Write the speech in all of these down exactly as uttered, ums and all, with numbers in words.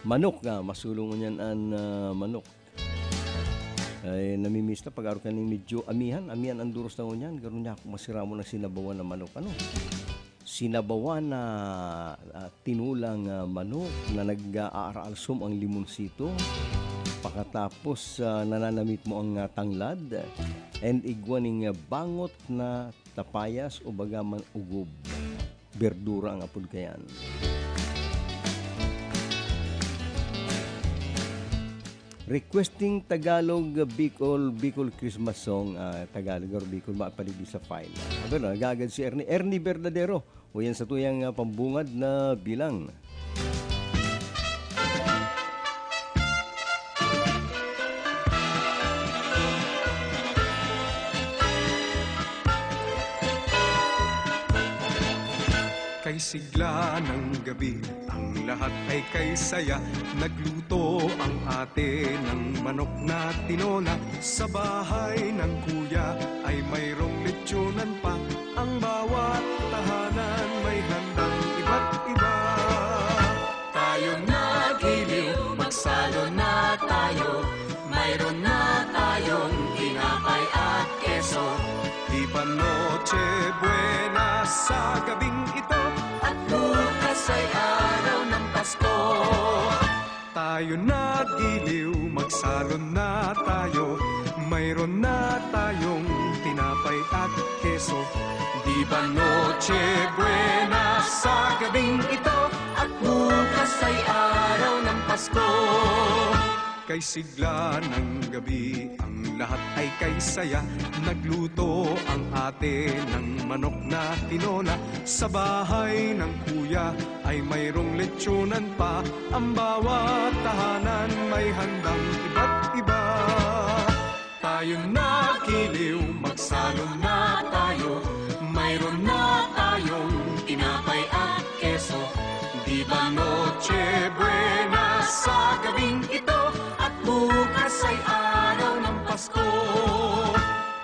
Manok, ah, masulong ngunyan an, ah, manok. Ay, namimiss ta pag arog kaning medyo amihan, amihan an doros na ngunyan, garo niya ako masiramon ang sinabawan na manok, ano? Sinabawan na, ah, tinulang, ah, manok na nag-aaraalsom ang limonsito, pakatapos, ah, nananamit mo ang, ah, tanglad, and igwa ning, ah, bangot na tapayas o baga man ugob. Berdura ang apod kayan. Requesting Tagalog, Bicol, Bicol Christmas song, ah, Tagalog or Bicol, mapaligid sa file. Aba, nagagad si Ernie, Ernie Verdadero. O yan sa tuyang, ah, pambungad na bilang. Kay sigla ng gabi, ang lahat ay kay saya. Nagluto ang ate ng manok na tinola. Sa bahay ng kuya ay mayroong lechonan pa. Ang bawat tahanan may handang iba't iba. Tayo na giliw, magsalo na tayo. Mayroon na tayong tinapay at keso. Di ba Noche Buena sa gabing ito? At bukas ay araw ng Pasko. Tayo na giliw, magsalon na tayo. Mayroon na tayong tinapay at keso. Di ba Noche Buena sa gabing ito? At bukas ay araw ng Pasko. Kay sigla ng gabi, ang lahat ay kay saya. Nagluto ang ate ng manok na tinola. Sa bahay ng kuya ay mayroong lechonan pa. Ang bawat tahanan may handang iba't iba. Tayo na giliw, magsalon na tayo. Mayroon na tayong tinapay at keso. Di ba Noche Buena sa gabing ito? At bukas ay araw ng Pasko.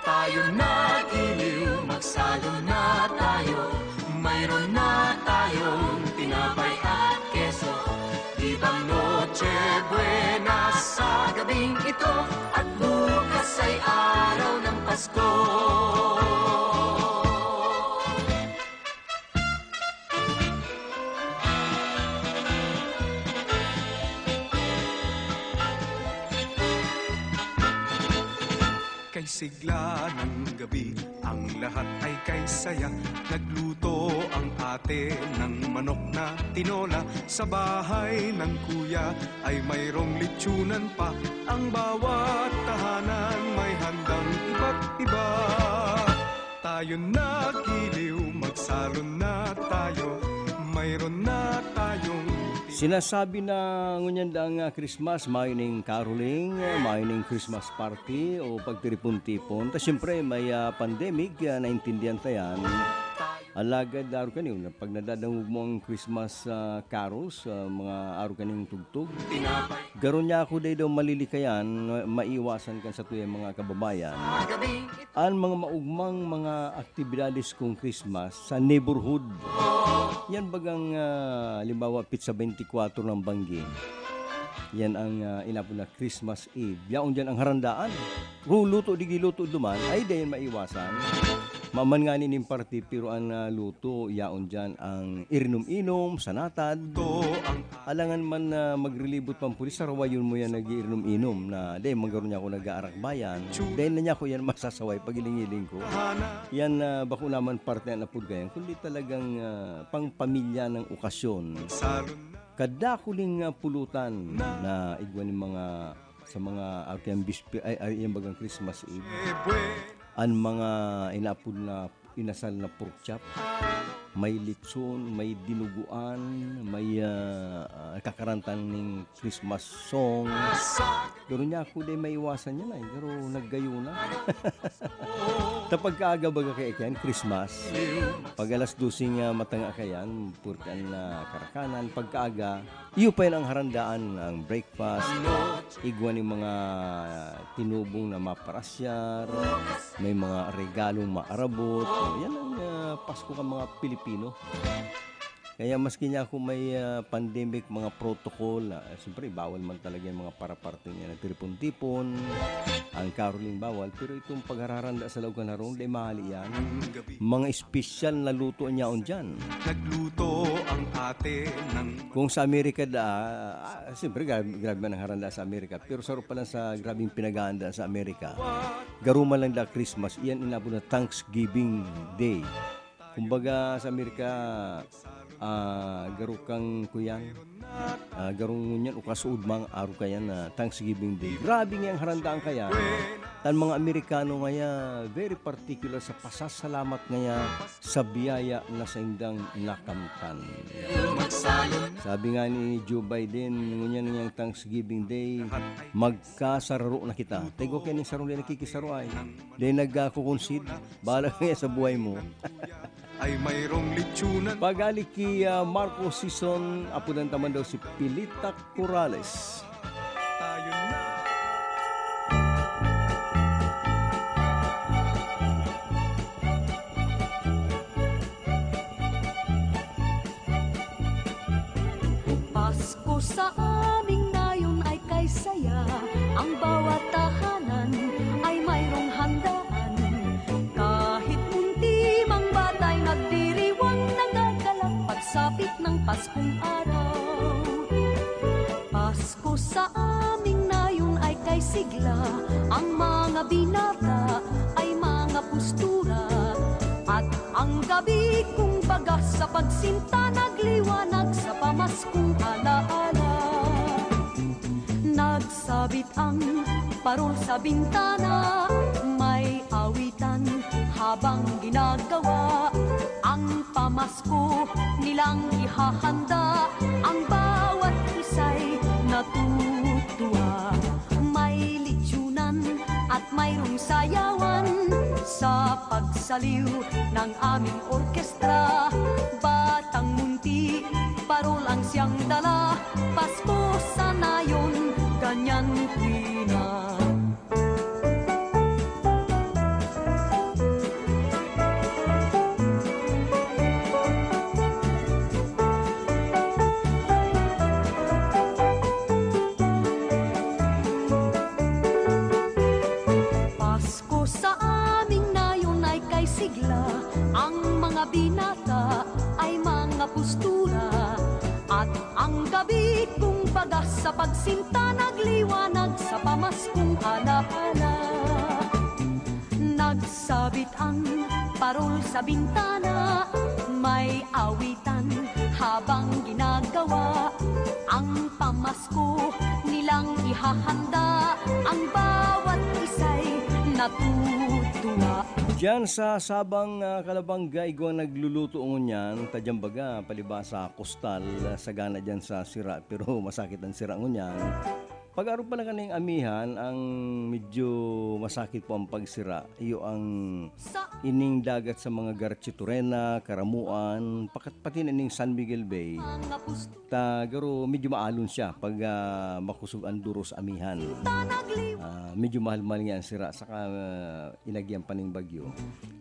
Tayo na giliw, magsalon na tayo. Mayroon na tayong tinapay at keso. Di ba Noche Buena sa gabing ito? At bukas ay araw ng Pasko. Kay sigla ng gabi, ang lahat ay kay saya. Nagluto ang ate ng manok na tinola. Sa bahay ng kuya ay mayroong lechonan pa. Ang bawat tahanan may handang iba't iba. Tayo na giliw, magsalon na tayo. Mayroon na tayong Sinasabi na ngunyan daang, ah, Christmas, mayo ning caroling, mayo ning Christmas party o pagtiripon-tipon. Ta siyempre, may, ah, pandemic, ah, naintindihan ta yan. Alagad, arog kaini, pag nadadangog mo ang Christmas, ah, carols, ah, mga arog kaning tugtog, garo niya ako dai daw malilikayan, maiwasan kan satuyang mga kababayan. An mga maogmang mga aktibidades kong Christmas sa neighborhood. Yan bagang, ah, halimbawa, petsa beintikwatro ng Banggi. Yan ang, ah, inapod na Christmas Eve. Yaon diyan ang harandaan. Ru-, luto, di giluto duman, ay, di yan maiwasan. Maman nga nin party, pero ang, ah, luto, yaon diyan ang irinom-inom, sanatad. Alangan man na magrelibot pang pulis, sarawayon mo yan nag-iinom-inom na, dai, magaro niya ako nag-aarakbayan. Dai na niya ako yan masasaway, pagiling-iling ko. Yan, ah, bako naman parte ang apod kayan, kundi talagang, ah, pang pamilya ng okasyon. Kadakuling, ah, pulutan na igwa ning mga, sa mga, ah, kayang bispe-, ay, ay, yung bagang Christmas Eve. An mga inapod na inasal na pork chop, may litson, may dinuguan, may, ah, ah, kakaranta ning Christmas song. Pero niya ako di maiwasan yan ay, pero naggayo na. Ta pagkaaga baga kaya yan, Christmas. Pag alas dose nga matanga kayan, purti an, ah, karakanan, pagkaaga, iyo pa yan ang harandaan, ang breakfast, igwa ning mga tinubong na maparasyar, may mga regalong maarabot. So, yan ang, ah, Pasko kan mga Pilipino. Kaya maski niya ako may, ah, pandemic, mga protocol, ah, siyempre bawal man talaga yung mga paraparting yan, ang tipon-tipon, ang caroling bawal, pero itong paghararanda sa lugar na roon, di mahali yan. Mga espesyal na luto niya on dyan. Nagluto ang ate ng Kung sa Amerika da, ah, siyempre grabe, grabe man ang haranda sa Amerika, pero saro pa lang sa grabing pinaghahandaan sa Amerika. Garo man lang da Christmas, iyan inabot na Thanksgiving Day. Kumbaga sa Amerika, ah, garo kang kuyan, ah, garong ngunyan o kasuod mang araw kayan na Thanksgiving Day. Grabe ngayang harandaan kayan. Tan mga Amerikano ngaya, very particular sa pasasalamat ngaya sa biyaya na saindang nakamtan. Sabi nga ni Joe Biden, ngunyan ngayang Thanksgiving Day, magkasararo na kita. Tego kaya ning sarong di nakikisaro ay. Di nagkakukonside. Bahala ka ngaya sa buhay mo. Ay mayroong litsunan. Pagali ki, ah, Marco Sison, apodan ta man daw si Pilita Corrales. Tayo na. Pasko sa aming nayon ay kay saya, ang bawat tahanan ay mayroong handaan. Kahit munti mang batay nagdiriwang, nagkakalak pagsapit ng Paskong araw. Pasko sa aming nayon ay kay sigla, ang mga binata ay mga postura. At ang gabi, kumbaga, sa pagsinta, nagliwanag sa pamaskong alaala. Nagsabit ang parol sa bintana, may awitan habang ginagawa. Ang pamasko nilang ihahanda, ang bawat isa'y natutuwa. May litsunan at mayroong sayawan sa pagsaliw ng aming orkestra. Batang munti, parol ang siyang dala. Pasko sa nayon, ganyan, Queen. Pasko sa aming nayon ay kay sigla, ang mga binata ay mga postura, at ang gabi, kumbaga, sa pagsinta, nagliwanag sa pamaskong alaala. Nagsabit ang parol sa bintana, may awitan habang ginagawa. Ang pamasko nilang ihahanda, ang bawat isa'y natutuwa. Diyan sa Sabang, ah, Calabanga, igwa nagluluto ngunyan, ta diyan baga, palibasa, kustal, sagana diyan sa sira, pero masakit ang sira ngunyan. Pag-arog pa lang kaning amihan, ang medyo masakit po ang pagsira, iyo ang Sa ining dagat sa mga Garchitorena, Caramuan, pakat-, pati na ning San Miguel Bay. Mga pusto Ta, garo, medyo maalon siya pag, ah, makusog ang duros amihan. Tanagli. Ah, medyo mahal-mahal nga ang sira, saka, ah, inagyan pa ning bagyo.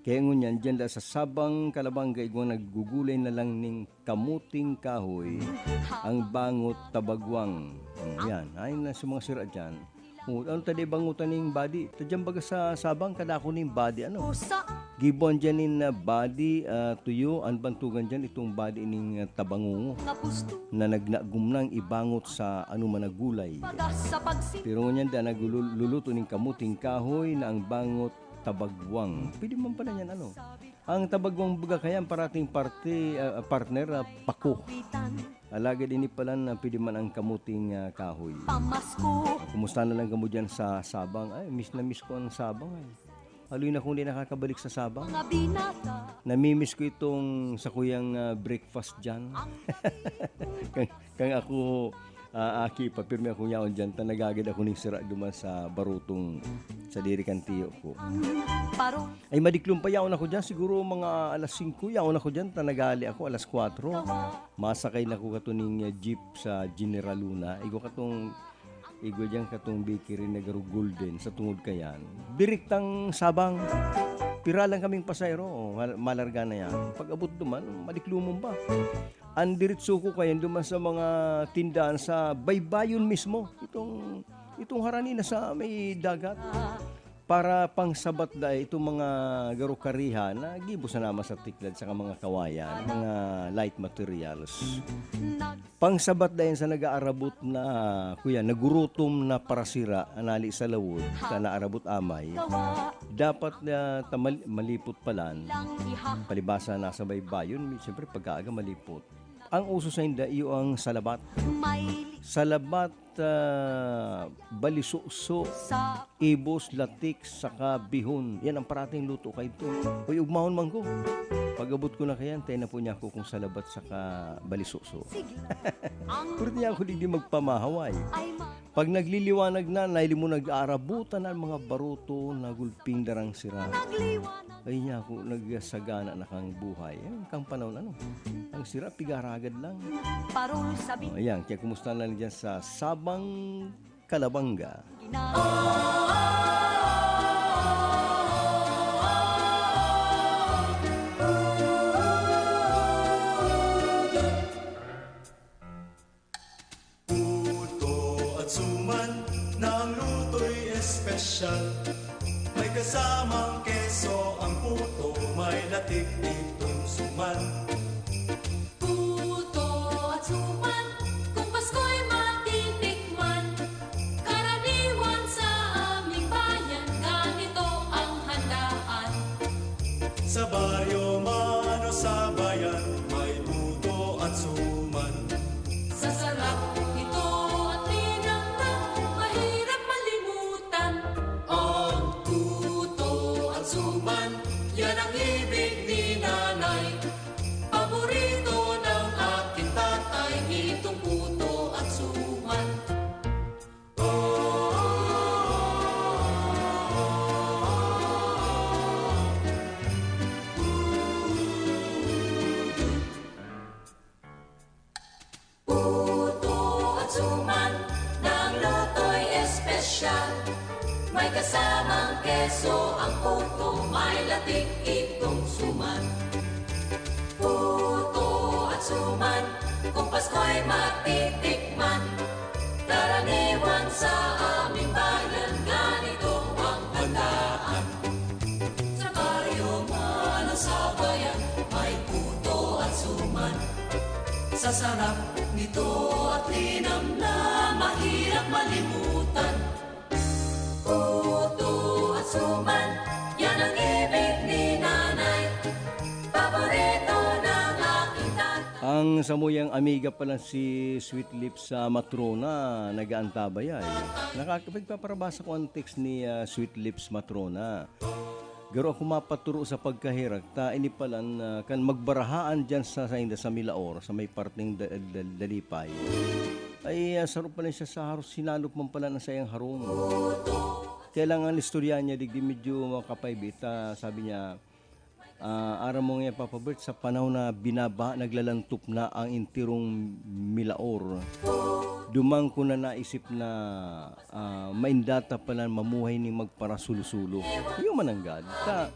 Kaya ngunyan, dyan da sa Sabang, Calabanga, igwa naggugulay na lang ning kamuting kahoy, ang bangot tabagwang. Mm, yan. Ayun na sa mga sira dyan. Oh, ano ta di bangutan ning badi? Ta dyan baga sa Sabang, kadako ning badi, ano? Usa. Gibuan dyan nin, ah, badi, ah, tuyo, ang bantugan dyan, itong badi ning, ah, tabangungo Nga pusto. Na nagnagum nang ibangot sa anuman na gulay. Baga sa pagsin- Pero ngunyan da, nagluluto ning kamuting kahoy na ang bangot tabagwang. Pwede man pala yan, ano? Ang tabagwang baga kayan, parating parte, ah, partner, ah, pako. Alagad ini pala na pwede man ang kamuting, ah, kahoy. Pamasko. Kumusta na lang kamo dyan sa Sabang? Ay, miss na miss ko ang Sabang, ay. Haloy na kong di nakakabalik sa Sabang. Mga binata. Namimiss ko itong sa kuyang, ah, breakfast dyan. Ang kang, kang ako, ah, aki, papirmi akong yaon dyan, ta nagagad ako ning sira duman sa barutong sa diri kan tiyo ko. Paro. Ay, madiklom pa yaon ako dyan, siguro mga alas singko yaon ako dyan, ta nagali ako alas kwatro. Masakay na ko kato ning, eh, jeep sa General Luna. Igwa katong, igwa dyan katong bakery na garo golden sa tungod kayan. Direktang Sabang. Pira lang kaming pasahero, oh, mal-, malarga na yan. Pag-abot duman, madiklomon pa. Ang diretso ko kaya duman sa mga tindahan sa baybayon mismo. Itong, itong harani na sa may dagat. Para pangsabat dai itong mga garo kariha na gibo sana man sa tiklad saka mga kawayan, mga light materials. Pangsabat dayon sa nag-aarabot na, kuya, nagurutom na parasira, anali sa lawod, ka naarabot amay. Dapat na ta-, mal-, malipot palan. Palibasa nasa baybayon, mi-, siyempre pagkaaga malipot. Ang uso sa inda, iyo ang salabat. Salabat, ah, balisuso, ibos, latik, saka bihon. Yan ang parating luto kaidto. Uy, ugmahon man ko. Pag-abot ko na kayan, tayo na po niya ako kung salabat saka balisuso. Pwede niya ako digdi magpamahaway. Pag nagliliwanag na, nahiling mo nag-aarabutan ang mga baruto na gulping darang sira. Ay niya ako, nagsagana na kang buhay. Eh, kang panahon, ano? Ang sira, pigaragad lang. Parol sabi. Oh, ayan, kaya kumusta na lang dyan sa Sabang Calabanga? Puto at suman na ang luto'y espesyal. May kasamang keso ang puto, may latik itong suman. Puto at suman, kung Pasko'y matitikman, karaniwan sa aming bayan, ganito ang handaan. Sa baryo man o sa bayan, may puto at suman. Sa sarap nito at linamnam, mahirap malimutan. Ang puto at suman, yan ang ibig ni Nanay. Paborito ng aking tatay, itong puto at suman. Puto at suman, na ang luto'y espesyal. May kasamang keso ang puto, may latik itong suman. Puto at suman, kung Pasko'y matitikman, karaniwan sa aming bayan, ganito ang handaan. Sa baryo man o sa bayan, may puto at suman. Sa sarap nito at linamnam, mahirap malimutan. Puto at suman, yan ang ibig ni Nanay. Paborito ng aking tatay. Ang samuyang amiga pala si Sweet Lips, ah, Matrona, nag-aantabay ay. Nakakapagpaparabasa ko ang text ni, ah, Sweet Lips Matrona. Garo ako mapaturo sa pagkaherak, ta ini palan, ah, kan magbarahaan diyan sa, sa inda sa Milaor, sa may parteng da-, da-, Dalipay. Ay, ah, saro pala siya sa haros sinalop man pala na sayang harong. Kaya lang ang istorya niya, digdi medyo makapaibit, ah, sabi niya, ah, aram mo nga, Papa Bert, sa panahon na binaba, naglalantop na ang enterong Milaor. Duman ko na naisip na, ah, maindata pala mamuhay ning magparasulo-sulo. Iyo man nanggad. Ta,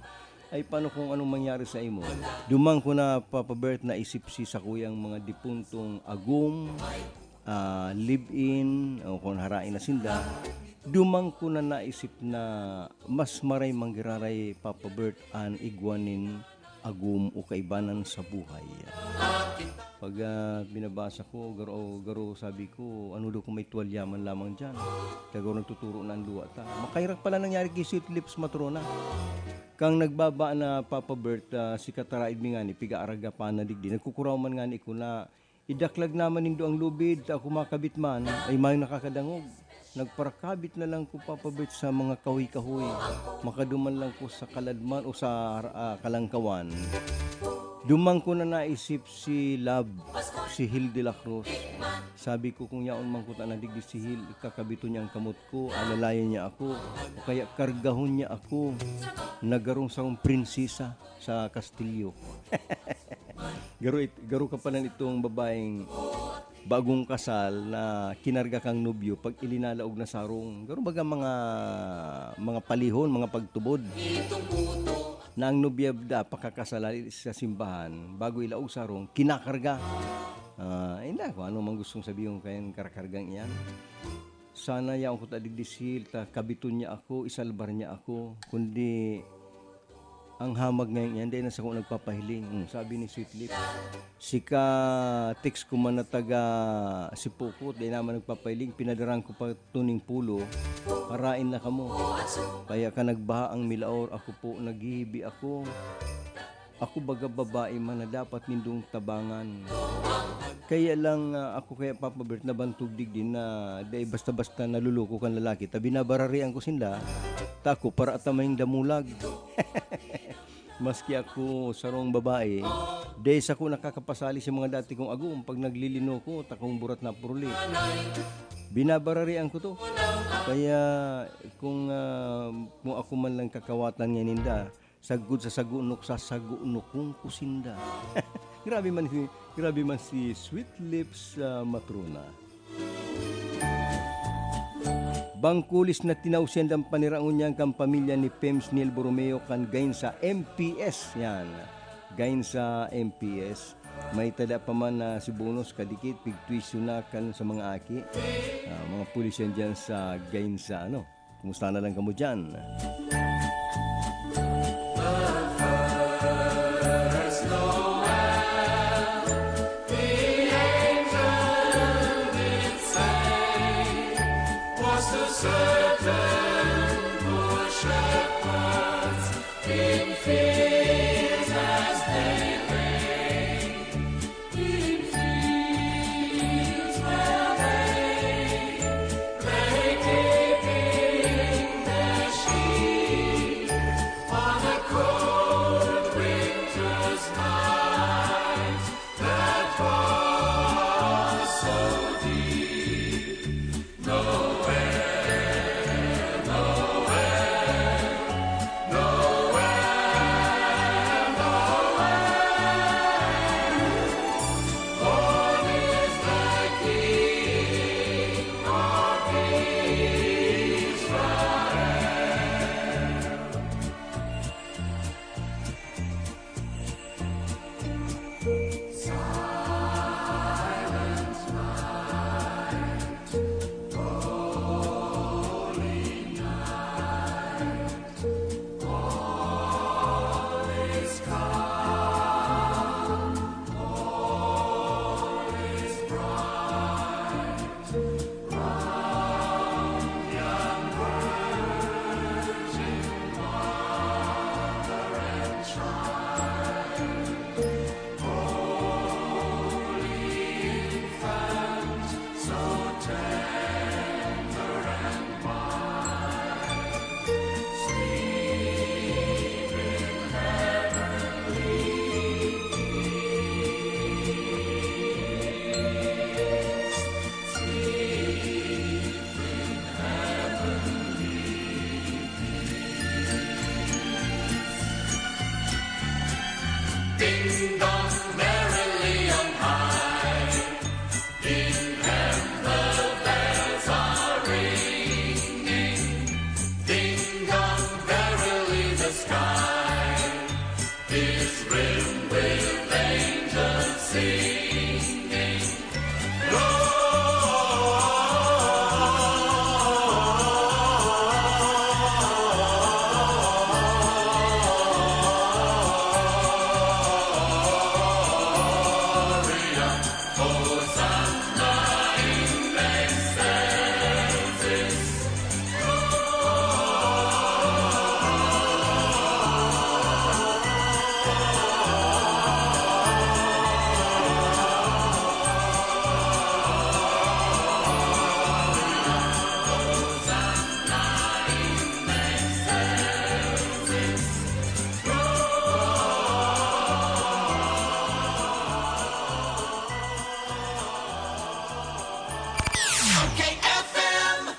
ay, paano kung anong mangyari sa imo? Duman ko na, Papa Bert, naisip si sakuyang mga dipuntong agom, ah, live-in, o kung harain na sinda. Duman ko na naisip na mas maray manggiraray, Papa Bert, an igwa nin agom o kaibanan sa buhay. Pag, ah, binabasa ko, garo, garo sabi ko, "Ano daw kung may tuwalya man lamang diyan?" Kaya garo nagtuturo na ang luwa ta. Makaherak pala nangyari ki Sweet Lips Matrona. Kang nagbaba na, Papa Bert, ah, si kataraid mi ngani, pigaaragapan na digdi. Nagkukuraw man ngani ko na, "Idaklag naman nindo ang lubid, ta ako makabit man." Ay, mayong nakakadangog. Nagparakabit na lang ko, Papa Bert, sa mga kahoy-kahoy. Makaduman lang ko sa kaladman o sa, ah, kalangkawan. Duman ko na naisip si Love, si Hil de la Cruz. Sabi ko, "Kung yaon man ko ta nadigdi si Hil, ikakabito niya ang kamot ko, alalayan niya ako, o kaya kargahon niya ako na garong sarong prinsesa sa kastilyo." Garo it-, garo ka pala nitong babaeng bagong kasal na kinarga kang nobyo pag ilinalaog na sarong, garo baga mga, mga palihon, mga pagtubod. Itong puto na ang nobya da pakakasalali sa simbahan bago ilaog sa harong, kinakarga. Ah, inda, kung ano man gustong sabihon kayan, karakargang iyan. Sana yaon ko ta digdi si Hilda, kabiton niya ako, isalbar niya ako, kundi ang hamag ngayon iyan, dai na sako nagpapahiling. Hmm, sabi ni Sweet Lips, "Sika, text ko man na taga Sipocot, dai naman nagpapahiling, pinadaran ko pa tuning pulo, harain na kamo. Kaya ka nagbaha ang milaor, ako po, naghihibi ako. Ako baga babae man na dapat nindong tabangan. Kaya lang, ah, ako kaya, Papa Bert, nabantog digdi na dai basta-basta naluloko kan lalaki, ta binabararian ko sinda, ta ako para ata maning damulag." Maski ako sarong babae, dai sako nakakapasali sa mga dati kong agom pag naglilino ko, takong burat na puruli. Binabararian ko to. Kaya kung, ah, kung ako man lang kakawatan ngayon ninda, sagkod sa sagunok, sasagunokon ko sinda. Grabe man si, grabe man si Sweet Lips, ah, Matrona. Bangkulis na tinaw siyang paniraon niyan kan pamilya ni Pems Neil Borromeo kan Gainsa M P S. Yan. Gainsa M P S. May tada pa man na si Bonus kadikit, pigtuwisyo na kan sa mga aki. Ah, mga pulis yan dyan sa Gainsa, ano. Kumusta na lang kamo dyan?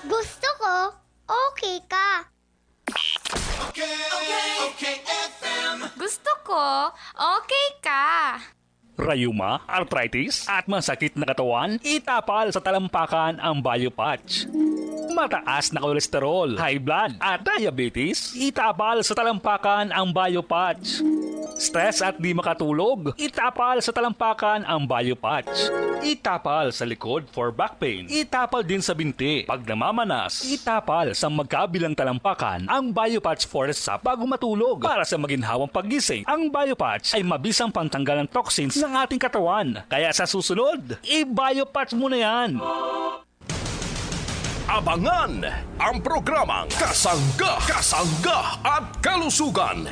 Gusto ko, okay ka. Gusto ko, okay ka. Rayuma, arthritis, at masakit na katawan? Itapal sa talampakan ang Biopatch. Mataas na kolesterol, high blood, at diabetes? Itapal sa talampakan ang Biopatch. Stress at di makatulog? Itapal sa talampakan ang Biopatch. Itapal sa likod for back pain. Itapal din sa binti. Pag namamanas, itapal sa magkabilang talampakan ang Biopatch Forest Sap bago matulog. Para sa maginhawang paggising, ang Biopatch ay mabisang pangtanggal ng toxins ng ating katawan. Kaya sa susunod, i-Biopatch mo na yan. Abangan ang programang Kasangga, Kasangga at Kalusugan.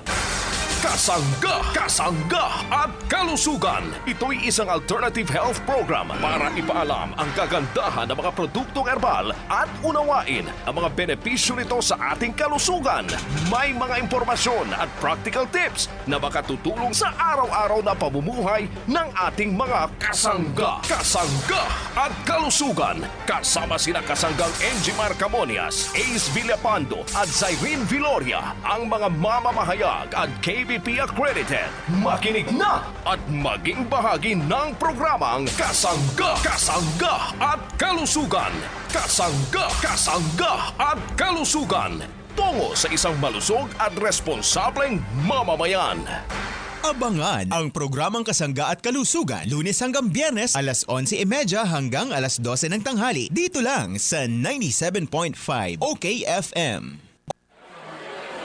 Kasangga, Kasangga at Kalusugan. Ito'y isang alternative health program para ipaalam ang kagandahan ng mga produktong herbal at unawain ang mga benepisyo nito sa ating kalusugan. May mga impormasyon at practical tips na makatutulong sa araw-araw na pamumuhay ng ating mga kasangga, kasangga at kalusugan. Kasama sina kasanggang Enjimar Camonias, Ace Villapando at Zyrene Viloria, ang mga mamamahayag at K B P accredited. Makinig na at maging bahagi ng programang Kasangga, Kasangga at Kalusugan. Kasangga, Kasangga at Kalusugan. Tungo sa isang malusog at responsableng mamamayan. Abangan ang programang Kasangga at Kalusugan, Lunes hanggang Biyernes, alas onse y media hanggang alas dose ng tanghali, dito lang sa ninety-seven point five O K F M.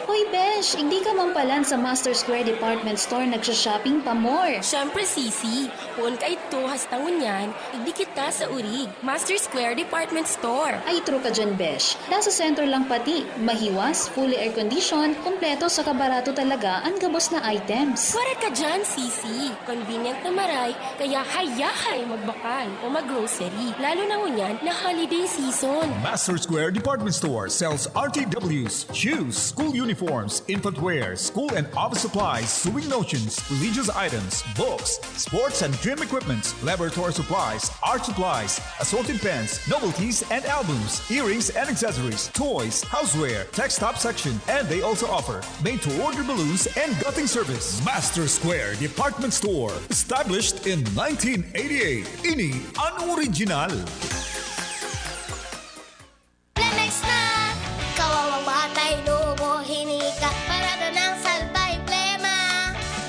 Hoy, besh! Igdi ka man palan sa Master Square Department Store nagsha-shopping pa more! Siyempre, Sisi. Poon kaidto, hasta ngunyan, igdi kita sa Urig, Master Square Department Store. Ay, true ka dyan, besh. Nasa sentro lang pati. Mahiwas, fully air-conditioned, kompleto saka barato talaga an gabos na items. Wara ka dyan, Sisi. Convenient na maray, kaya hayahay magbakal o mag-grocery. Lalo na ngunyan na holiday season. Master Square Department Store sells R T Ws, shoes, school uniforms, infant wear, school and office supplies, sewing notions, religious items, books, sports and gym equipments, laboratory supplies, art supplies, assorted pens, novelties and albums, earrings and accessories, toys, houseware, tech stop section, and they also offer made-to-order balloons and gutting service. Master Square Department Store, established in nineteen eighty-eight. Ini an original. Flemex na! Kawawang batay, lobo, hinika, parado ng salbay, plema.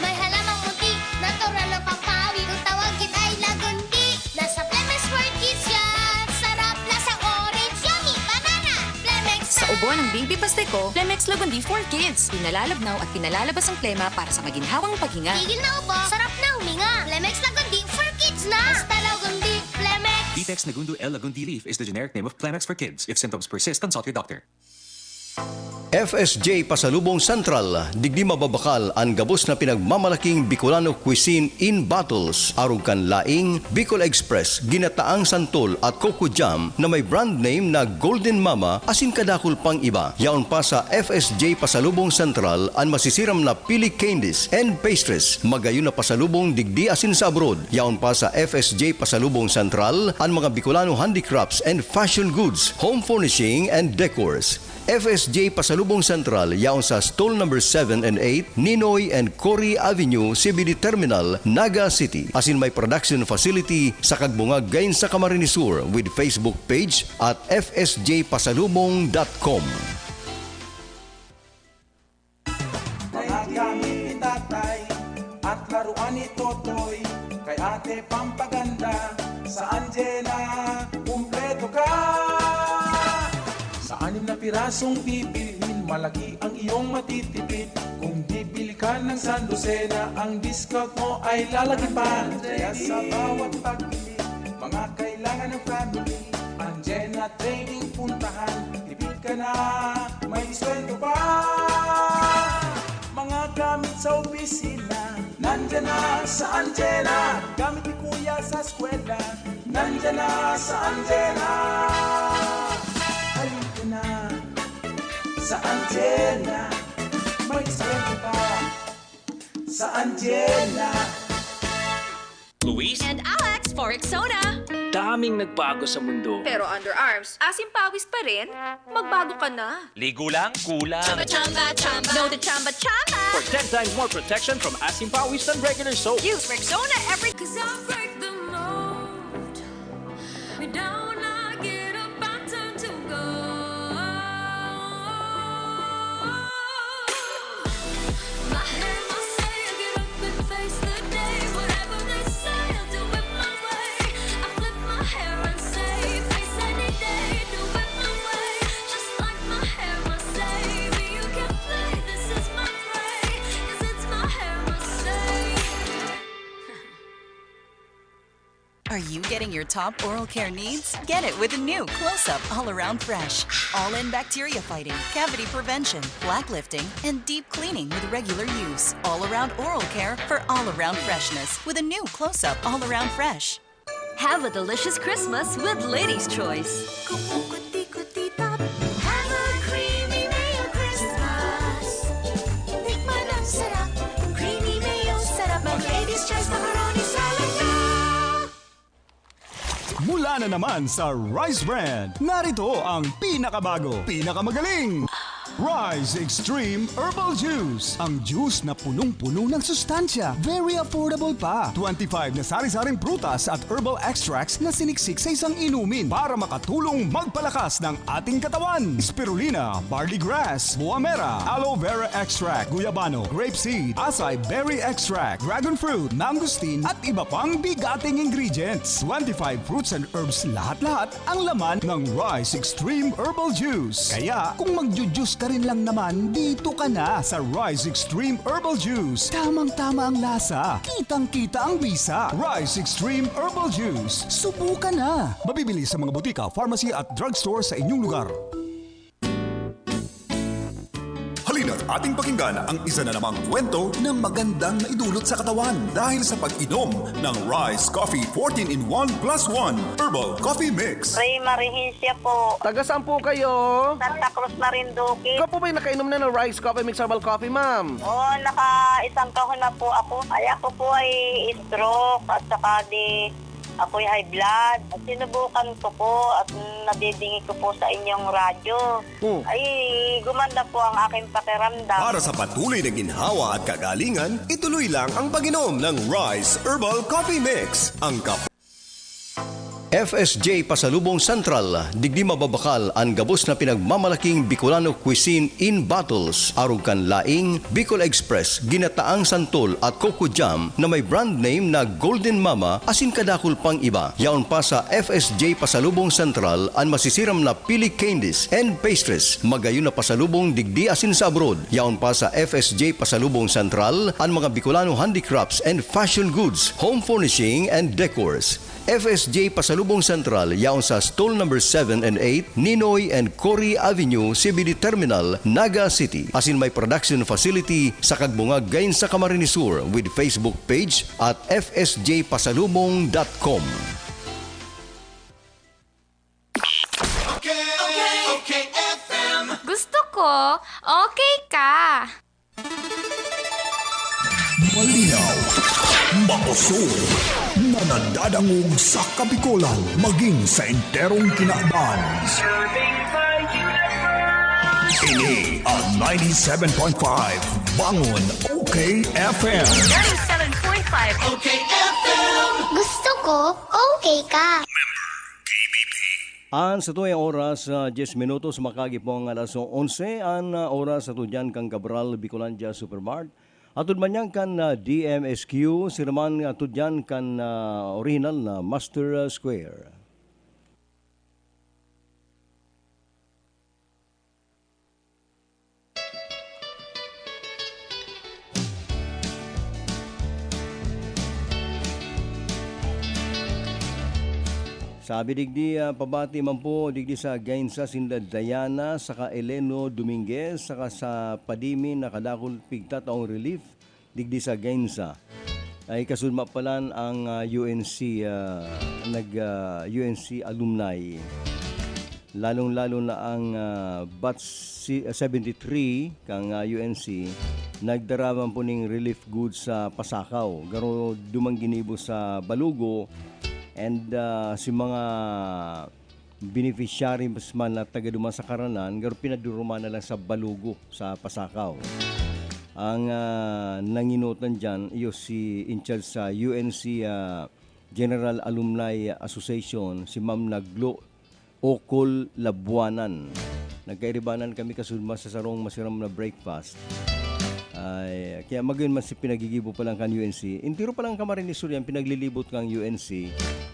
May halamang munti, natural na pampawi, kung tawagin ay lagundi. Nasa Flemex for Kids yan! Sarap, lasang orange, yummy, banana! Flemex Sa na! Ubo ng baby Pasteco, Flemex Lagundi for Kids. Pinalalabnaw at pinalalabas ang plema para sa maginhawang paghinga. Tigil na ubo, sarap na huminga. Flemex Lagundi for Kids na! Basta Lagundi, Flemex! Vitex Nagundo L Lagundi leaf is the generic name of Flemex for Kids. If symptoms persist, consult your doctor. F S J Pasalubong Central, digdi mababakal an gabos na pinagmamalaking Bicolano cuisine in bottles. Arog kan laing, Bicol Express, ginataang santol at coco jam na may brand name na Golden Mama asin kadakul pang iba. Yaon pa sa F S J Pasalubong Central an masisiram na pili candies and pastries. Magayon na pasalubong digdi asin sa abroad. Yaon pa sa F S J Pasalubong Central an mga Bicolano handicrafts and fashion goods, home furnishing and decors. F S J Pasalubong Central yaon sa stall number seven and eight, Ninoy and Cory Avenue, C B D Terminal, Naga City. Asin may production facility sa Kagbungag, Gain sa Camarines Sur, with Facebook page at F S J pasalubong dot com. Mga gamit ni tatay at laruan ni Totoy, kay ate pampaganda, sa Anjena, kumpleto ka. Sa anim na pirasong bibilhin, malaki ang iyong matitipid. Kung bibili ka ng sandosena, ang discount mo ay lalaki pa. Kaya sa bawat pagbili, mga kailangan ng family, Anjena Trading puntahan, tipid ka na, may diskwento pa. Mga gamit sa opisina, nandyan na sa Anjena. Gamit ni Kuya sa eskwela, nandyan na sa Anjena. Halika na sa Anjena, may diskwento pa sa Anjena. Luis and Alex for Rexona. Daming nagbago sa mundo. Pero underarms, asim pawis pa rin? Magbago ka na. Ligo lang, kulang. Chamba, chamba, chamba. No to chamba, chamba. For ten times more protection from asim pawis than regular soap. Use Rexona every. 'Cause I break the mold. We don't like it, a bad time to go. Are you getting your top oral care needs? Get it with the new Close Up All Around Fresh. All in bacteria fighting, cavity prevention, plaque lifting, and deep cleaning with regular use. All around oral care for all around freshness with a new Close Up All Around Fresh. Have a delicious Christmas with Ladies' Choice. Kukukuti-kuti-tap. Have a creamy mayo Christmas. Tikman ang sarap. Creamy mayo, sarap mag Ladies' Choice macaroni salad na. Mula na naman sa Rice Brand, narito ang pinakabago, pinakamagaling Rice Extreme Herbal Juice. Ang juice na punong-puno ng sustansya, very affordable pa. Twenty-five na sari-saring prutas at herbal extracts na siniksik sa isang inumin para makatulong magpalakas ng ating katawan. Spirulina, barley grass, buamera, aloe vera extract, guyabano, grape seed, acai berry extract, dragon fruit, mangosteen, at iba pang bigating ingredients. Twenty-five fruits and herbs lahat-lahat ang laman ng Rice Extreme Herbal Juice. Kaya kung magju-juice ka rin lang naman, dito ka na sa Rice Extreme Herbal Juice. Tamang-tama ang lasa, kitang-kita ang bisa. Rice Extreme Herbal Juice. Subukan na! Mabibili sa mga butika, pharmacy at drugstore sa inyong lugar. Halina't ating pakinggan ang isa na namang kwento na magandang naidulot sa katawan dahil sa pag-inom ng Rice Coffee fourteen in one plus one Herbal Coffee Mix. Ray Marihencia po. Taga saan po kayo? Santa Cruz, Marinduque. Ikaw po ba'y nakainom na ng Rice Coffee Mix Herbal Coffee, ma'am? Oo, naka isang kahon na po ako. Ay, ako po ay stroke at saka di ako'y high blood. At sinubukan ko po at nadidingig ko po sa inyong radyo. Oh. Ay, gumanda po ang aking pakiramdam. Para sa patuloy na ginhawa at kagalingan, ituloy lang ang pag-inom ng Rice Herbal Coffee Mix. Ang kap- F S J Pasalubong Central, digdi mababakal an gabos na pinagmamalaking Bicolano cuisine in bottles, arog kan laing, Bicol Express, ginataang santol at coco jam na may brand name na Golden Mama asin kadakul pang iba. Yaon pa sa F S J Pasalubong Central an masisiram na pili candies and pastries, magayon na pasalubong digdi asin sa abroad. Yaon pa sa F S J Pasalubong Central an mga Bicolano handicrafts and fashion goods, home furnishing and decors. F S J Pasalubong Central yaon sa stall number seven and eight, Ninoy and Cory Avenue, C B D Terminal, Naga City. Asin may production facility sa Kagbungag, Gainza, Camarines Sur, with Facebook page at F S J pasalubong dot com. Okay, okay, okay, F M. Gusto ko, okay ka. Malinaw, makusog, na nadadangog sa Kabikolan maging sa enterong kinaban. Ini ang ninety-seven point five Bangon Okay F M. Ninety-seven point five Okay F M. Gusto ko, okay ka. An satuyang oras, ah, dyes minutos, makagi po ang alas onse, an, ah, oras sa tudyan kan Cabral Bicolandia Supermart. Atod man yan kan, ah, D M S Q, siraman, ah, tudyan kan, ah, orihinal na Master, ah, Square. Sabi digdi, ah, pabati man po digdi sa Gainza sinda Diana saka Eleno Dominguez, saka sa Padimi na kadakul pigtataong relief digdi sa Gainza. Ay kasunma palan ang, ah, U N C, ah, nag, ah, U N C alumni. Lalong-lalo na ang, ah, batch si, ah, seventy-three kang, ah, U N C, nagdara man po ning relief goods sa Pasacao. Garo duman ginibo sa Balugo and, ah, si mga beneficiaries man na taga duman sa Caranan, garo pinaduruman na lang sa Balugo, sa Pasacao. Ang, ah, nanginotan diyan, iyo si in charge sa U N C, ah, General Alumni Association, si Ma'am Naglo Okol Labuanan. Nagkairibanan kami kasunod sa sarong masiram na breakfast. Ay, kaya magayon man si pinagigibo pa lang kan U N C. Entero pa lang Camarines Sur yan, pinaglilibot kang U N C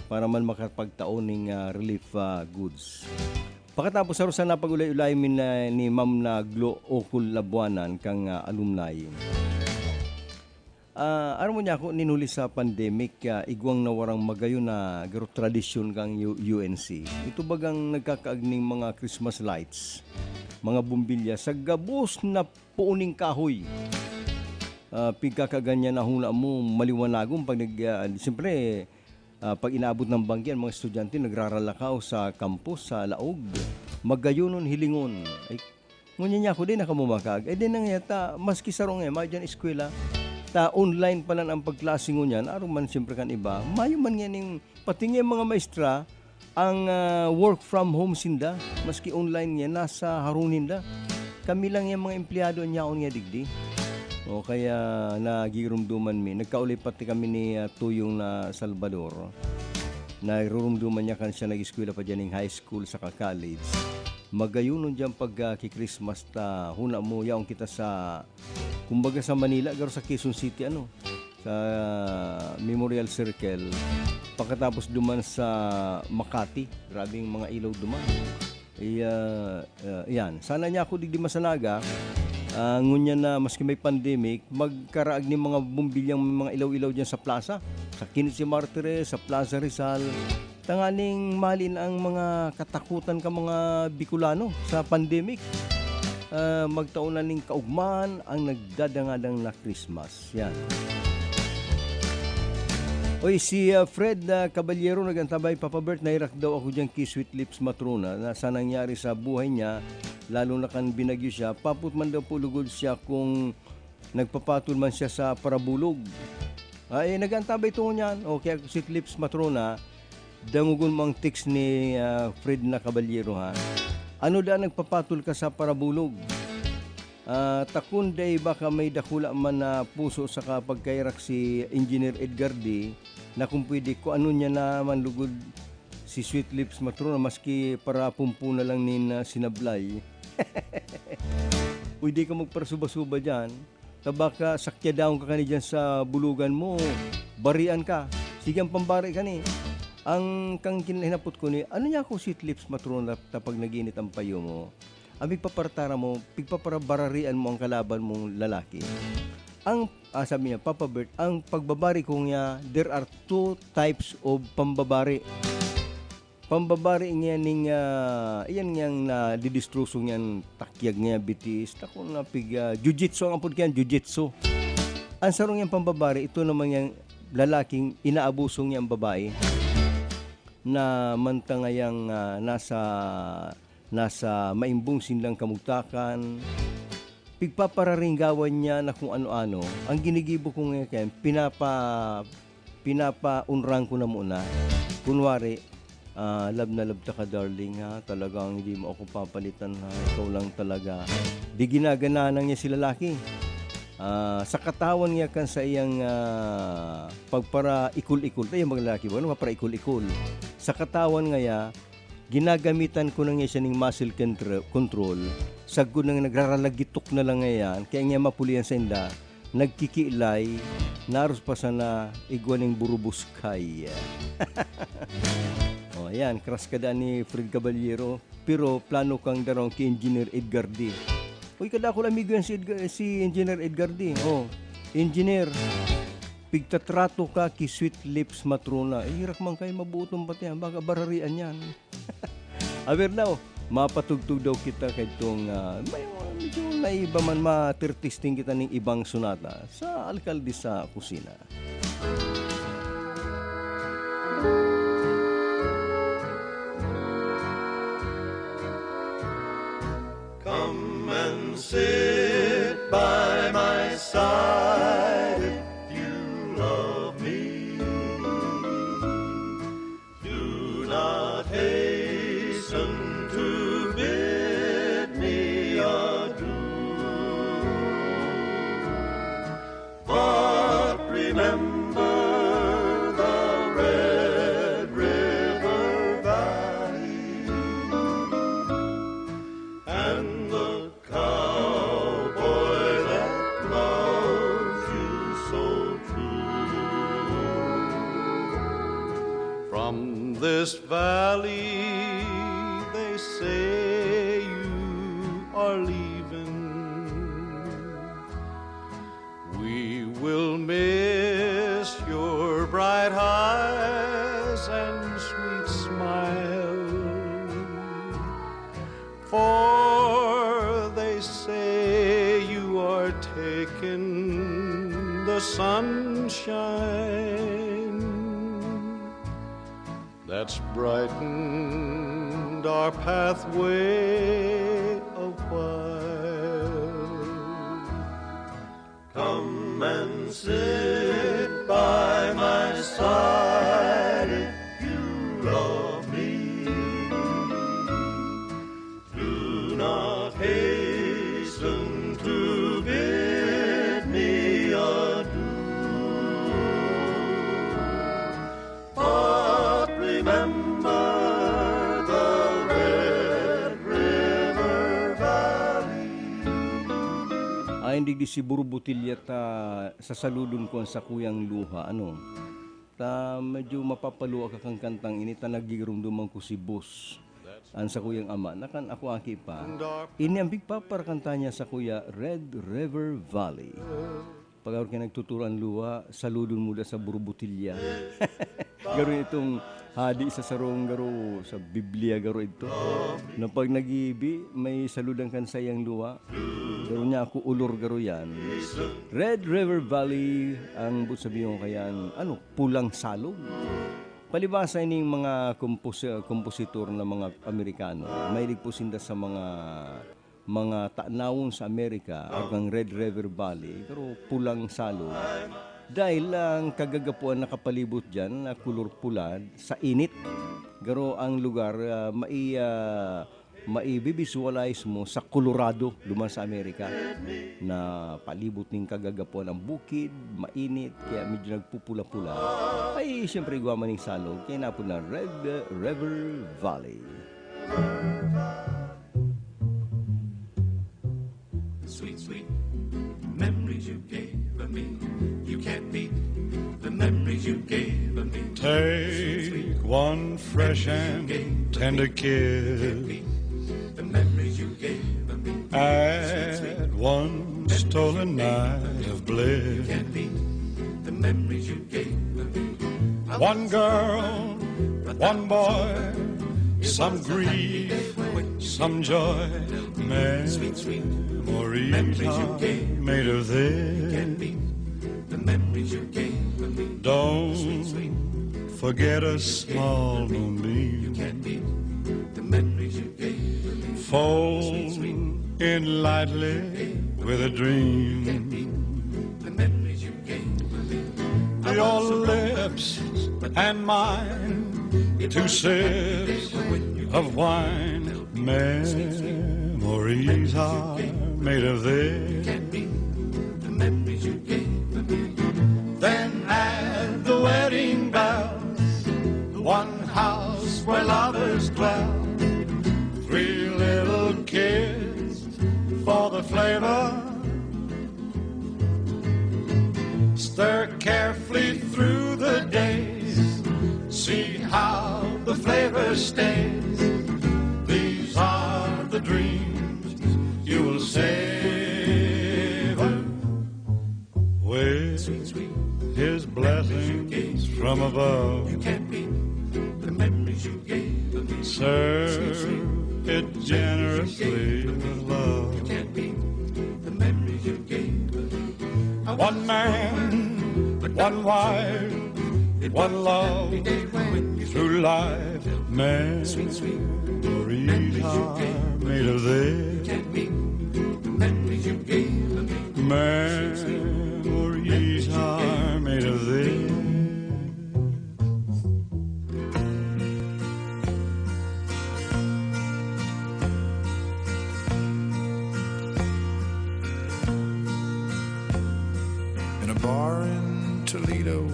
para man makapagtao ning, ah, relief, ah, goods. Pakatapos sa rusa na pag-ulay-ulay min, ah, ni Ma'am na Glo Okol Labuanan kang, ah, alumni. Ah, aram mo niya ako, nin huli sa pandemic, ah, igwang nawarang magayon na garo tradisyon kang U-, U N C. Ito bagang nagkakaagning mga Christmas lights, mga bumbilya sa gabos na puon nin kahoy. Ah, pigkakaganyan na huna mo, maliwanagon pag nag-, ah, siyempre, ah, pag inaabot ng banggihan, mga estudyante nagraralakaw sa campus, sa laog. Magayonon, hilingon. Ay, ngunyan niya ako, di na kamumakag. Eh, di na nga ta, maski sarong eh, may dyan eskwela. Ta online pa lang ang pagklase ngunyan, aron man siyempre kan iba. Mayo man nga ning, pati nga mga maestra, ang, ah, work from home sinda, maski online nga, nasa harong ninda. Kami lang yung mga empleyado, an yaon nga digdi. O kaya nagirumduman mi. Nagkaulay pati kami ni, ah, Tuyong na Salvador. Narurumduman niya kan siya nag-eskwela pa dyan ng high school saka college. Magayonon dyan pag, ah, ki-Christmas ta. Huna mo, yaon kita sa, kumbaga sa Manila, garo sa Quezon City, ano, sa Memorial Circle. Pagkatapos duman sa Makati, grabing mga ilaw duman. Iya, ah, yan. Sana niya ako digdi masanaga. Ah, ngunyan na maski may pandemic, magkaraag ni mga bumbilyang mga ilaw-ilaw dyan sa plaza. Sa Quince Martires, sa Plaza Rizal. Tanganing malin ang mga katakutan ka mga Bicolano sa pandemic. Ah, magtaon na ning kaugmaan ang nagdadangadang na Christmas. Yan. Oy, si, ah, Fred, ah, Caballero nag-antabay, "Papa Bert, nahirak daw ako diyan ki Sweet Lips Matrona na sa nangyari sa buhay niya, lalo na kan binagyo siya, papot man daw po lugod siya kung nagpapatol man siya sa parabulog." Ay, nag-antabay tungo niyan. O, kaya Sweet Lips Matrona, dangogon mo ang text ni, ah, Fred na Caballero, ha? Ano daan nagpapatol ka sa parabulog? Ah, ta kun dai baka may dakula man na puso saka pagkaherak si Engineer Edgar D, na kung pwede, kung ano niya naman lugod si Sweet Lips Matrona, maski parapumpo na lang nin, ah, sinablay. Uy, di ka magparasuba-suba diyan. Ta baka sakyadaon ka kani diyan sa bulugan mo, barian ka. Sige, ang pambari kani. Ang kang kinahinapot ko ni, ano niya ako, Sweet Lips Matrona, ta pag nag-init ang payo mo? Ang pigpapartara mo, pigpaparabararian mo ang kalaban mong lalaki. Ang, ah, sabi niya, "Papa Bert, ang pagbabari ko niya, there are two types of pambabari." Pambabari niya ning, ah, iyan niyang nadidistroso niyan, takyag niya, bitis, tako na pig, ah, jiu-jitsu ang apod kaya, jiu-jitsu. Ang sarong niyang pambabari, ito naman niyang lalaking inaabuso niya ang babae na mantangayang, ah, nasa nasa maimbong sindang kamugtakan, pigpapararinggawan niya na kung ano-ano. Ang ginigibo ko ngayon, pinapa-, pinapaunrang ko na muna. Kunwari, ah, "Love na love ta ka, darling, ha? Talagang hindi mo ako papalitan, ha? Ikaw lang talaga." Di ginaganahan niya si lalaki. Ah, sa katawan niya kan sa iyang, ah, pagparaikol-ikol, tayo maglalaki ba? Ano, pagparaikol-ikol? Sa katawan ngaya, ginagamitan ko na nga siya ning muscle contro-, control. Sagkod na nga nagraralagitok na lang ngayan, kaya nga mapulian sa inda, nagkikilay, naros pa sana igwa ning burubuskay. O, ayan, crush ka daan ni Fred Caballero, pero plano kang darong ki Engineer Edgar D. Uy, kadakul amigo yan si Edgar, si Engineer Edgar D. O, Engineer, pigtatrato ka ki Sweet Lips Matrona. Eh, hirak man kayo, mabutom pati yan. Baka bararian yan. Aber daw, mapatugtog daw kita kay itong, ah, may, medyo naiba man, matirtisting kita ning ibang sonata sa Alkalde sa Kusina. Come and sit by my side if you love me. Do not hasten to bid me adieu, but remember the Red River Valley and the cowboy that loves you so true. From this valley they say you are leaving. We will Miss your bright eyes and sweet smile, for they say you are taken the sunshine that's brightened our pathway a while. Come and sit by my side if you love me. Do not hasten to bid me adieu. But remember the Red River Valley. Ain digdi si Buru Botilla ta sasaludon ko an sakuyang luha, ano? Ta medyo mapapaluha ka kan kantang ini ta nagigiromdoman ko si Bus, an sakuyang ama, na kan ako aki pa. Ini an pigpaparakanta niya sakuya, Red River Valley. Pag ako kayo nagtuturo an luha, saludon mo da sa Buru Botilla. Garo itong hadi sa sarong garo, sa Biblia garo ito. Na pag nag-iibi, may saludan kan saiyang luha. Garo niya ako ulor garo yan. Red River Valley, ang but sabihin ko kayan, ano, pulang salog. Palibasa ining mga kompos-, kompositor na mga Amerikano, mahilig po sinda sa mga, mga tanawon sa Amerika, ang Red River Valley, pero pulang salog. Dahil ang kagagapuan nakapalibot dyan na kulor pula sa init. Garo ang lugar, ah, mai-, ah, maibibisualize mo sa Colorado, duman sa Amerika, na palibot ning kagagapuan ang bukid, mainit, kaya medyo nagpupula-pula. Ay, siyempre, igwa man ning salog, kaya napon na Red River Valley. Sweet, sweet memories you gave me. You can't beat the memories you gave me. Take one fresh and tender kiss. The memories you gave me. Add one stolen night of bliss. Can't beat the memories you gave me. One girl, one boy, some grief, some joy. Memories are made of this. Don't forget a small moonbeam. Fold in lightly with a dream. Your lips and mine, two sips of wine. Memories are made of this. Then at the wedding bells, one house where lovers dwell. Three little kids for the flavor. Stir carefully through the days. See how the flavor stays. These are the dreams you will savor. With his blessings from above. Serve it generously with love. One man, one wife, one love through life. Memories are made of this. Memories are made of this. In a bar in Toledo,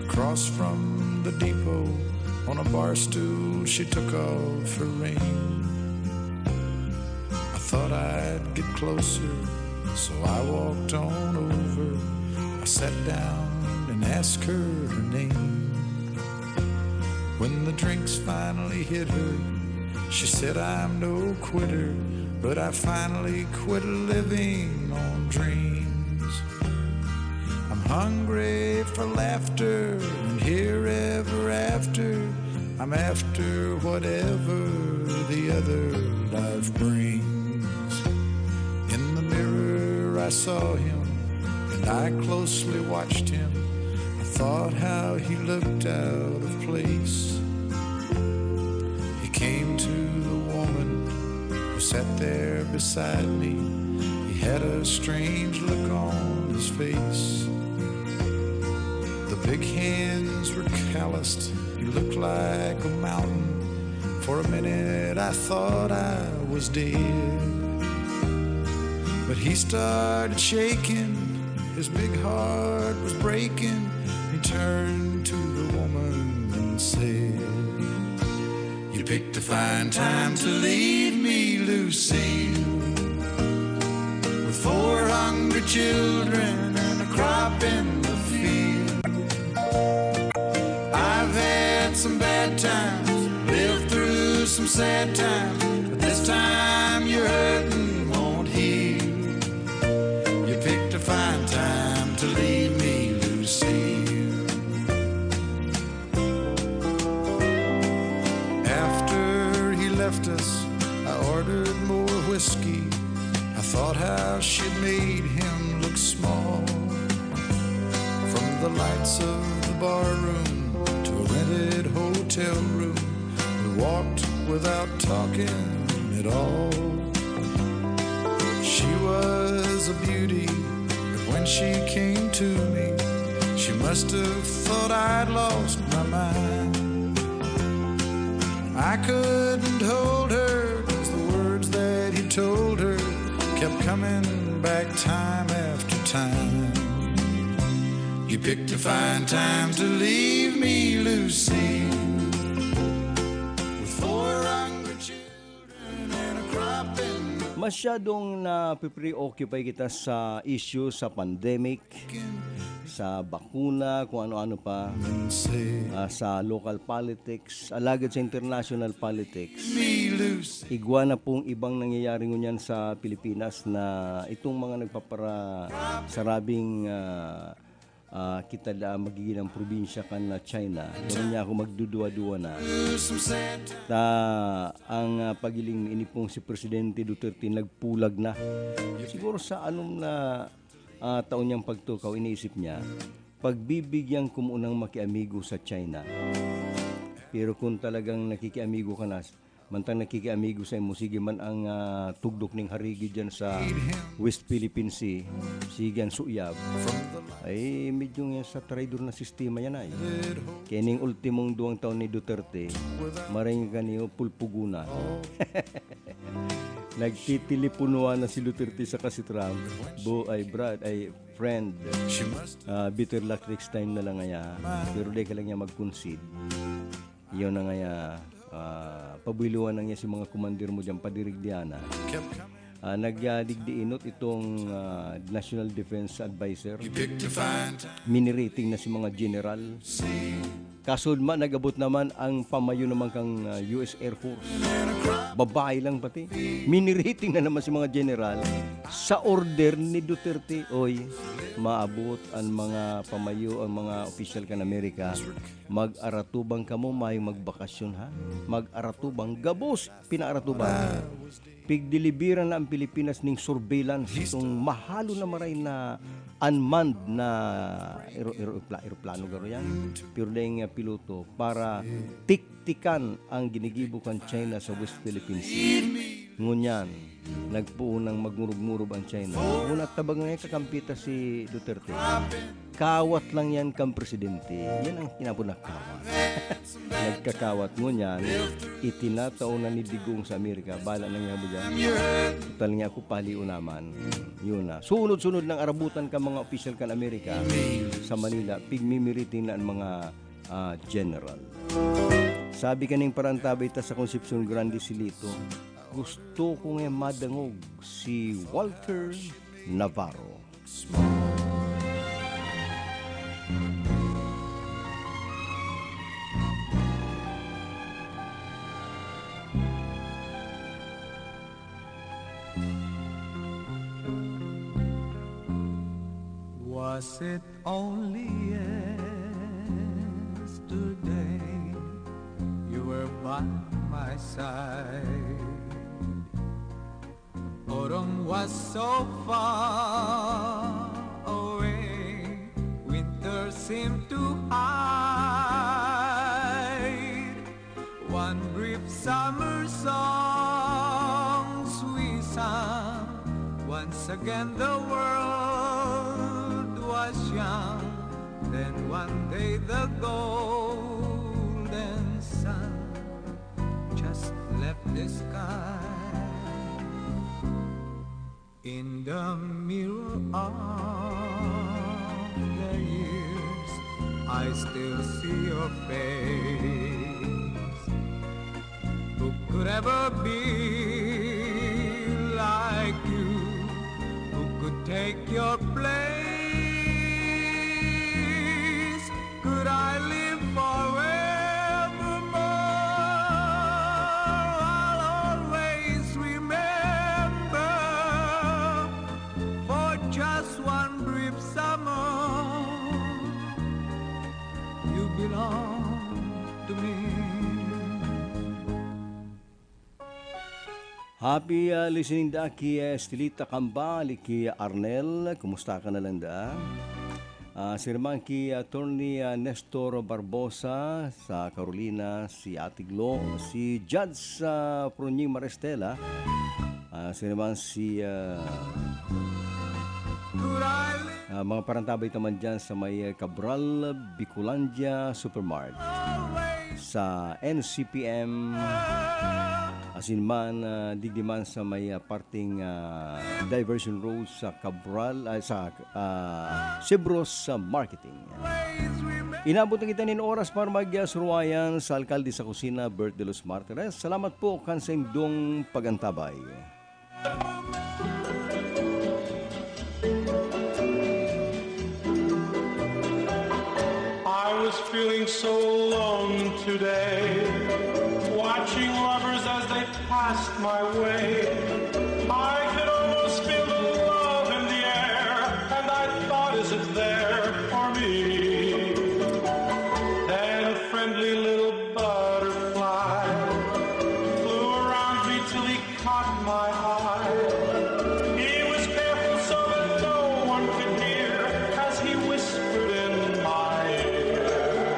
across from the depot, on a bar stool, she took off her ring. I thought I'd get closer, so I walked on over. I sat down and asked her her name. When the drinks finally hit her, she said, "I'm no quitter, but I finally quit living on dreams. I'm Hungry for laughter and here ever after. I'm after whatever the other life brings. In the mirror, I saw him, and I closely watched him. I thought how he looked out of place. He came to the woman who sat there beside me. He had a strange look on his face. The big hands were calloused. He looked like a mountain. For a minute, I thought I was dead. But he started shaking. His big heart was breaking. He turned to the woman and said, "You picked a fine time to leave me, Lucille, with four hungry children and a crop in the field. I've had some bad times, lived through some sad times, but this time you're hurting won't heal. You picked a fine time to leave me, Lucille." After he left us, I ordered more whiskey. I thought how she'd made him look small. From the lights of the bar room to a rented hotel room, we walked without talking at all. She was a beauty, but when she came to me, she must have thought I'd lost my mind. I couldn't hold her, 'cause the words that he told her kept coming back time after time. "You picked a fine time to leave me, Lucille, with four hungry children and a crop in the" Masyadong napipreoccupy kita sa issue sa pandemic, sa bakuna, kung ano-ano pa, ah, sa local politics, alagad sa international politics, igwa na pong ibang nangyayari ngunyan sa Pilipinas na itong mga nagpapara-, sarabing, ah, ah, kita da magiging ang probinsya kan na China. Ganun niya ako magduduwa-duwa na. Ta ang, ah, pagiling ini pong si Presidente Duterte nagpulag na. Siguro sa anom na, ah, taon niyang pagtukaw, iniisip niya, "Pagbibigyan ko munang makiamigo sa China." Pero kung talagang nakikiamigo ka na, mantang nakikiamigo sa imo, sige man ang, ah, tugdok ning harigi diyan sa West Philippine Sea, sige ang suyab. Ay, medyo nga sa traidor na sistema yan ay. Kaya ning ultimong duwang taon ni Duterte, maring kaniyo pulpugunan. Nagtitilipunuan na si Duterte sa kasi Trump. Bo, ay, Brad, ay, friend. Ah, better luck next time na lang, aya. Pero di ka lang niya mag-concede. Yun na nga ya, ah, pabuiluan na nga si mga commander mo dyan, padirigdiana. Ah, nagdigdiinot itong, ah, National Defense Advisor. Minirating na si mga general. Kasudma, nag-abot naman ang pamayo naman kang, ah, U S Air Force. Babae lang pati. Minirating na naman si mga general. Sa order ni Duterte, oy, maabot ang mga pamayo, ang mga opisyal kan Amerika. Mag-aratubang kamo, mayong magbakasyon, ha? Mag-aratubang. Gabos, pinaaratubang. Pigdeliveran na ang Pilipinas ning surveillance, itong mahalo na maray na unmanned na aero-, aero-, aeroplano garo yan. Pero dahil nga piloto, para tiktikan ang ginigibo kan China sa West Philippine Sea. Ngunyan, nagpoon ng magmurub-murub ang China. Una, tabang nga kakampita si Duterte. Kawat lang yan kang presidente. Yan ang kinapon na kawat. Nagkakawat ngunyan, itinatao na ni Digong sa Amerika. Bala na niya mo dyan. Total niya ako paliw naman. Yun na. Sunod-sunod ng arabutan ka mga opisyal kan Amerika sa Manila. Pigmimiriting na ang mga, ah, general. Sabi kaning parantabay ta sa Concepcion Grande, Silito, gusto ko nga madangog si Walter Navarro. Was it only yesterday you were by my side? Autumn was so far away, winter seemed to hide. One brief summer song we sang. Once again the world was young. Then one day the golden sun just left the sky. In the mirror of the years, I still see your face. Who could ever be like you? Who could take your place? Could I live forevermore? I'll always remember for just one brief summer you belong to me. Happy, ah, listening da ki, eh, Estelita Kambal, ki Arnel. Kumusta ka na lang da? Ah, si Herman ki Attorney, ah, Nestor Barbosa sa Carolina, si Ate Glo, si Judge, ah, Pronying Marestela. Ah, si Herman si, ah, ah, mga parantabay taman dyan sa may, ah, Cabral, Bicolandia Supermart. Sa N C P M, asin man, ah, digdi man sa may, ah, parting, ah, diversion road sa Cabral, ay, sa, ah, Sibros, ah, Marketing. Inabot na kita nin oras para mag-, ah, suruwayan sa alkalde sa kusina, Bert de los Martires. Salamat po kan saindong pag-antabay. I was feeling so alone today, watching lovers as they passed my way. I could almost feel the love in the air, and I thought, "Is it there for me?" Then a friendly little butterfly flew around me till he caught my eye. He was careful so that no one could hear as he whispered in my ear,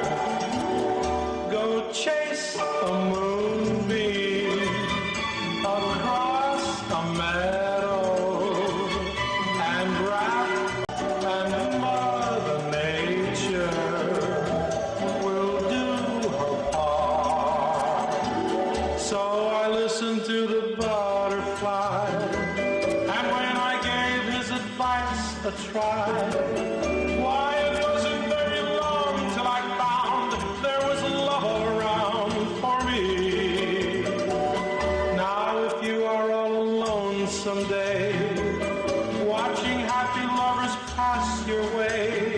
"Go chase a moonbeam across a meadow and wrap, and Mother Nature will do her part." So I listened to the butterfly, and when I gave his advice a try, why, it wasn't very long till I found there was love all around for me. Now, if you are all alone someday, watching happy lovers pass your way,